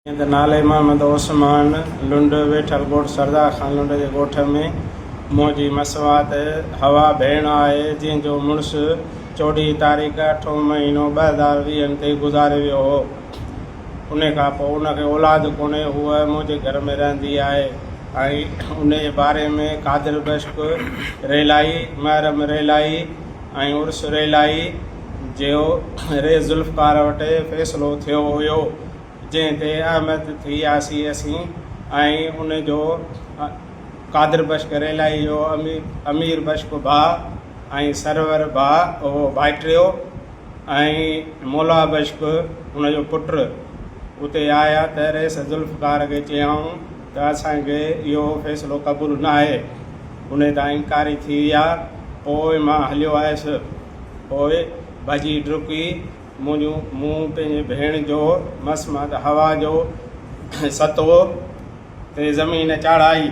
جيئن ته نالي محمد عثمان لنڊ ويٺل ڳوٺ سردار خان لنڊ جي ڳوٺ ۾ منهنجي مسوات حوا ڀيڻ آهي جنهن جو مڙس چوڏهين تاريخ اٺون مهينو 2020 تي گذاري ويو هو ان کان پوء ان کي اولاد ڪونهي هوء منهنجي گهر ۾ رهندي آهي ۽ ان جي باري ۾ قادر بخش ريلائي محرم ريلائي ۽ عرس ريلائي جو ري ذوالفقار وٽ فيصلو ٿيو هيو جنهن تي احمد ٿي آسي اسين ۽ ان جو قادر بخش ريلائي جو امير بخش ڀاء ۽ سرور ڀاء اهو ڀائٽيو ۽ مولا بخش ان جو پٽ اتي آيا ته رئيس ذوالفقار کي چيائون ته اسان کي اهو فيصلو قبول نه آهي. ان تان انڪاري ٿي ويا. پوء مان هليو آيس. پوء ڀڄي ڊڪي منهنجون مون پنهنجي ڀيڻ جو مس مان ته هوا جو ستو تي زمين چاڙهائي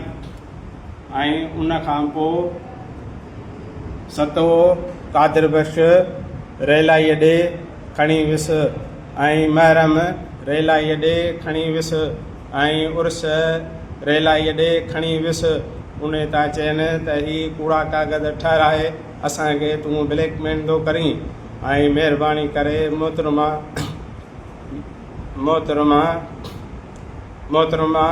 ۽ ان کان پوء ستو قادر بخش ريلائيء ڏي کڻي ويس ۽ محرم ريلائيء ڏي کڻي ويس ۽ عرس ريلائيء ڏي کڻي ويس. انهي تان چين ته هي ڪوڙا ڪاغذ ٺهرائي اسان کي تون بليڪ مين ٿو ڪرين. ۽ مهرباني ڪري محترمه محترمه محترمه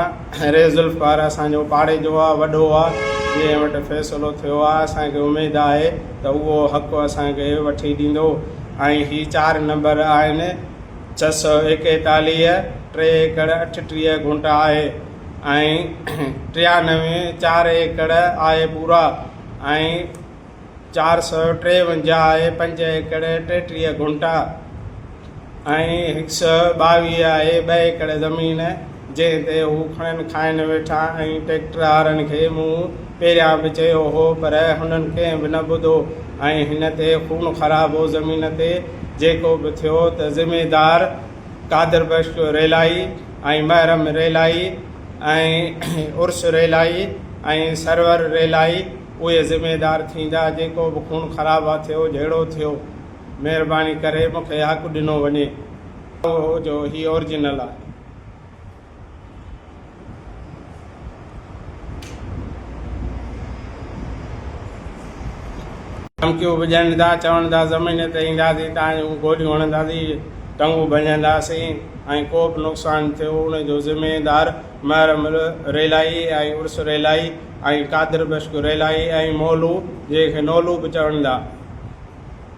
ري ذوالفقار اسان جو پاڙي جو آ وڏو آ جنهن وٽ فيصلو ٿيو آ اسان کي اميد آهي ته اهو حق اسان کي وٺي ڏيندو ۽ هي چار نمبر آهن 641 ٽي ايڪڙ 38 گهنٽا آهي ۽ 93 چار ايڪڙ آهي پورا ۽ 453 آهي پنج ايڪڙ 33 گهنٽا ۽ 122 آهي ٻه ايڪڙ زمين جنهن تي هو کڻن کائن ويٺا ۽ ٽيڪٽر وارن کي مون پهريان به چيو هو پر هنن ڪنهن به نه ٻڌو ۽ هن تي خون خرابو زمين تي جيڪو به ٿيو ته ذميدار قادر بخش ريلائي ۽ محرم ريلائي ۽ عرس ريلائي ۽ سرور ريلائي اهي ذميدار ٿيندا جيڪو به خون خرابا ٿيو جهيڙو ٿيو مهرباني ڪري مون کي حق ڏنو وڃي. هو جو هي اورجنل آهي. ڌمڪيون به ڏين ٿا چون ٿا زمين تي اينداسين تان جون گوليون هڻنداسين ٽنگون ڀڃنداسين ۽ ڪو به نقصان ٿيو ان جو ذميدار محرم ريلائي ۽ عرس ريلائي ۽ قادر بخش ريلائي ۽ مولو جنهن کي نولو به چون ٿا.